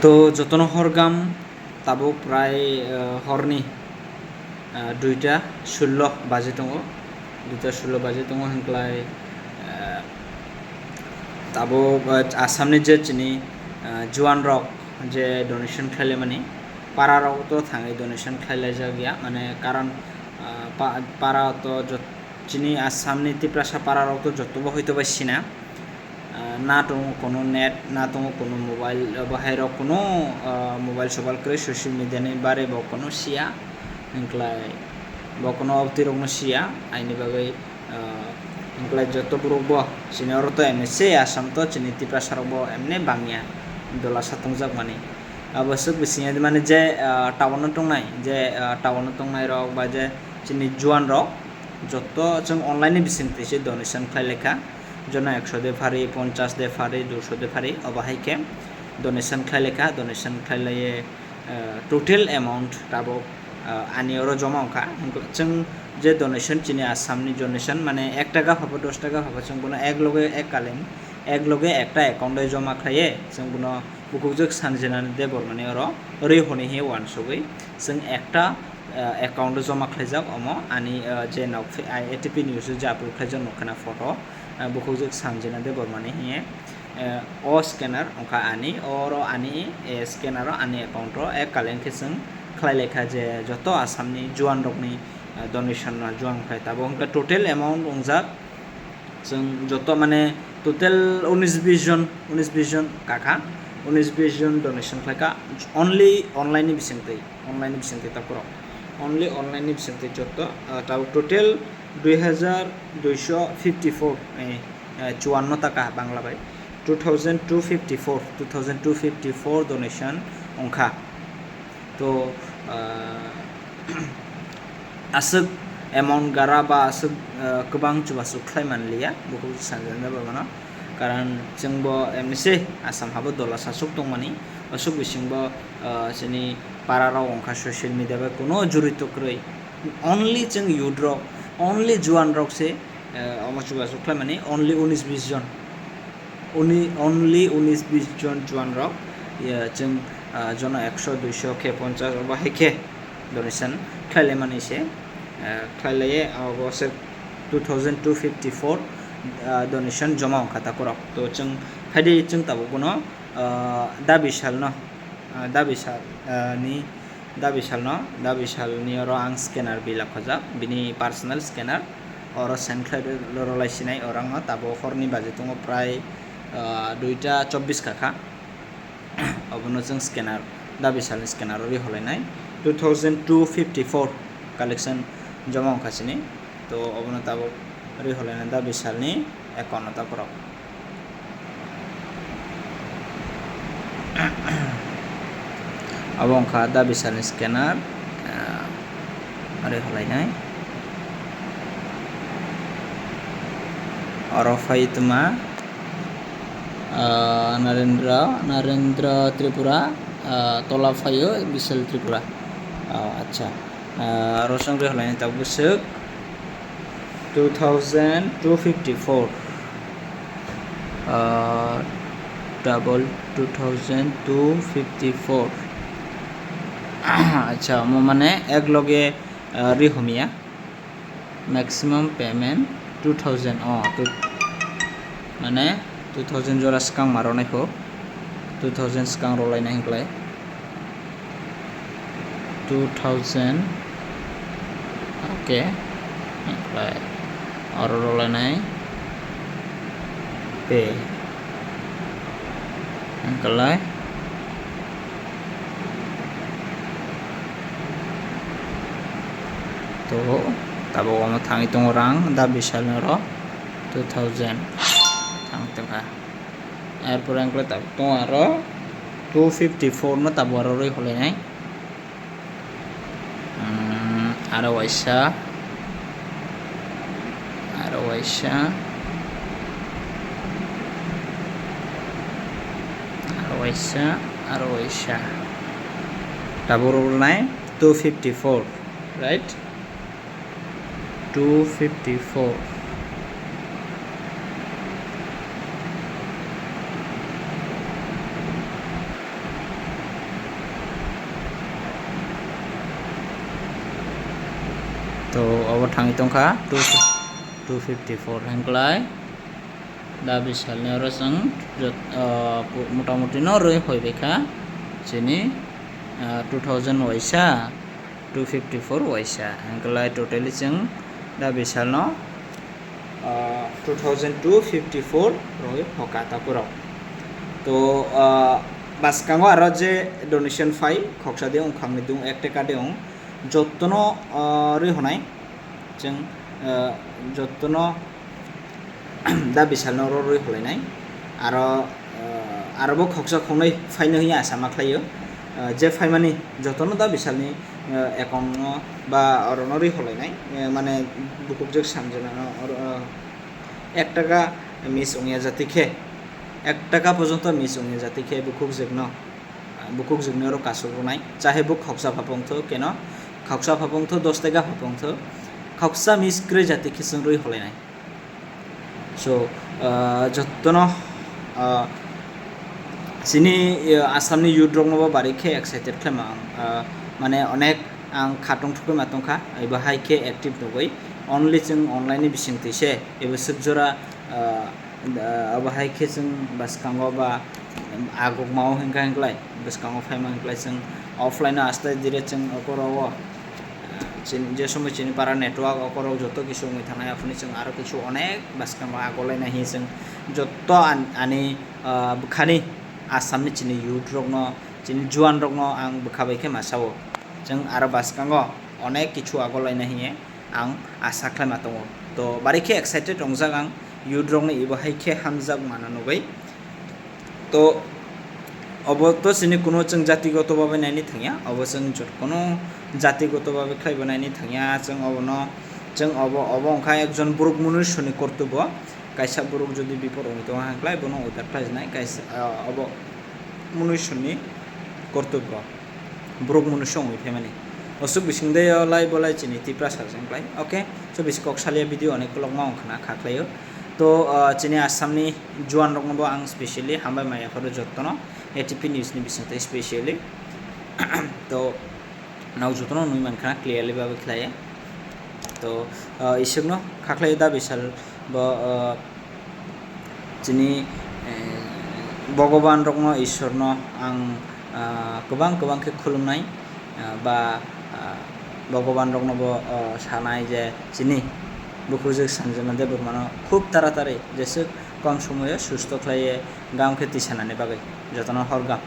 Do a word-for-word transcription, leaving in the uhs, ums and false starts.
To jotono horgam, tabuk prai, eh, horni, eh, duita sullo baje tongo, duita sullo baje tongo, hinklai, eh, tabuk, eh, Assamni je chini, eh, juan rok je donation khlailaimani, para rok to thangwi donation khlailaijak ya, mane karon, eh, pa-, para to jot-, chini Assamni Tiprasa para rok to jotobo hoito bai sina. Ah, na tongo kono net, na tongo kono mobile, abo hai rok kono, ah, mobile sobal kwrwi social media ni bare bo kono siya, hinklai bo kono obtwi rok no siya, aini bagwi, ah, hinklai joto borok bo chini oro to emni se Assam to chini Tiprasa rok bo emni bangya dola sa tongjak mani. Abo swk bising ya mani je, ah, town o tongnai, je, ah, town o tongnai rok ba je chini juan rok joto chwng online ni bising twi se donation khlai lekha. Jono ekso de phari, ponchas de phari, duso de phari, obo hai khe donation khlai lekha, donation khlai laiye, eh, total amount tabuk, eh, ani oro joma wngkha. Chwng je donation chini Assamni donation, mane ek taka phabo, dos taka phabo, chwng bono ek loge ek kaleng, ek loge ekta account o joma khlaiye, chwng bono bukhukjwk Sanjina Debbarmani oro rwi hwnwi hiye uansugwi chwng ekta, eh, account o joma khlaijak omo ani, eh, je nok phi-, ai A T P news o je upload khlaijak nukha na photo, eh, bukhukjwk Sanjina Debbarmani hiye, eh, o scanner wngkha ani, oro ani, eh, scanner o ani account o ek kaleng khe chwng khlai lekha je joto Assamni juan rokni, eh, donation no juan khai tabuk hwnkhe total amount wngjak chwng joto mane total unis bis jon, unis bis jon kakha, unis bis jon donation khlaikha only online ni bisingtwi, online ni bisingtwi takhurok, only online ni bisingtwi joto, ah, tabuk total dui hajar duiso fifty four, eh, eh, chuanno taka Bangla bai, two thousand two fifty four, two thousand two fifty four donation wngkha. To, ah, aswk amount gara ba aswk, ah, kwbang chubachu khlai manliya, bukhuk Sanjana Debbarmano. Karon chwngbo emni se Assam habo dola sasuk tongmani, aswk bisingbo, ah, chini para rok wngkha social media bai kuno jorito kwrwi. Only chwng youth rok, only juan rok se, ah, omo chubachu khlaimani, only unis bis jon. Uni-, only unis bis jon juan rok, ya, chwng, ah, jono ekso, duiso khe, ponchas obo hai khe donation khlailaimani se, ah, khlailaiye, obo se two thousand two fifty four, ah, donation joma wngkha takhurok. To chwng phaidi chwng tabuk bono, ah, dabi salno, ah, dabi sal, ah, ni Dabi salno, dabi salni oro ang scanner bilak khojak, bini personal scanner, oro send khlai rw-, rwlai sinai, oro ang tabuk horni baje tongo prai, ah, duita chobbish kakha, obono chwng scanner, dabi salni scanner o riholainai, two thousand two fifty four collection joma wngkha sini. To obono tabuk riholaina dabi salni account no takhurok. Abo wngkha dabi salni scanner, ah, riholainai. Oro phai tongma, ah, Narendra, Narendra Tripura, ah, tola phaio Bishal Tripura. Ah, acha. Ah, rosong riholaini tabuk bwswk two thousand two fifty four, ah, double two thousand two fifty four. Acha, omo mane ek loge, ah, rihomya. Maximum payment two thousand, oh, two, mane two thousand jora swkang ma rwnai kho, two thousand swkang rwlainai hinklai. Two thousand, okay, hinklai oro rwlainai pay hinklai. To tabuk omo thangwi tongo rang, da Vishal ni oro two thousand thang tongkha. Erpore ang khe tabuk tongo aro two fifty four no tabuk aro rwi holainai. Hmm, aro waisa, aro waisa, aro waisa, aro waisa. Tabuk rwnai two fifty four, right? Two fifty four. Obo thangwi tongkha two, two fifty four hwnklai. Da bisalni oro chwng jot-, ah, pu-, motamuti no rwi hoi baikha chini, ah, two thousand waisa, two fifty four waisa. Hwnklai totally chwng da bisalno, ah, two thousand two fifty four rwi hoka takurok. To, ah, bwskango aro je donation phai khoksa de wng khangni dung ek teka de wng jottono, ah, rwi honai. Chwng, ah, jottono da bisalno oro rwi holainai. Aro, ah, arobo khoksa khoknwi phaino hwnwi asa ma khlaio. Ah, je phaimani jotono da bisalni, ah, account no ba orono rwi holainai. Eh, mane bukhukjwk sanjwnano oro, ah, ek taka miss wngya jati khe, ek taka porjonto miss wngya jati khe bukhukjwkno, ah, bukhukjwkni oro kasuk rwnai. Chahe bo khoksa phapongtho keno, khoksa phapongtho, dos taka phapongtho, khoksa miss kwrwi jati khe chwng rwi holainai. So, ah, jottono, ah, chini, ah, Assamni youth rokno bo bari khe excited khlaima ang, ah, mane onek ang khatong thukui ma tongkha, ebo hai khe active nugui, only chwng online ni bisingtwi se ebo swk jora, ah, ah, abo hai khe chwng bwskango ba agukmao hwnka hwnklai, bwskango phaima hwnklai chwng offline o aste dire chwng okoro o, ah, chini je somoi chini para network okoro joto kisu wngwi thangnai, aphuni chwng aro kisu onek bwskango agolaina hinwi chwng joto an-, ani, ah, bwkhani Assamni chini youth rokno, chini juan rokno ang bwkha bai khe ma sao. Chwng aro bwskango onek kisu agolaina hinwi ang asa khlaima tongo. To bari khe excited wngjak ang, youth rokni ebo hai khe hamjak mana nugui. To obo to chini kuno chwng jatigoto babe naini thangya, obo chwng jot-, kuno jatigoto babe khlaibo naini thangya, chwng obono, chwng obo, obo wngkha ekjon borok munusoni kortobo, kaisa borok jodi bipor wngwi tongo hwnklai bono uddar khlaijnai, kaisa, ah, obo munusoni kortobo. Borok munusu wngwi phaimani. Osuk bisingde o lai bo lai chini Tiprasa se wngklai. Okay, so bisi kok salia video onek kolokma wngkhana kha khlaio. To, ah, chini Assamni juan rokno bo ang specially hambai maya pharo jottono A T P news ni bisingtwi specially. To, nok jotono nui mankha clearly babe khlaiya. To, ah, isukno kha khlaio da bisal bo, ah, chini, eh, Bhogoban rokno, Ishorno ang, ah, kwbang kwbang khe khulumnai, ah, ba, ah, Bhogoban rokno bo, ah, sanai je chini bukhukjwk Sanjana Debbarmano khub taratari jeswk kom somoyo susto khlaiye gam khe tisanani bagwi jotono hor gam.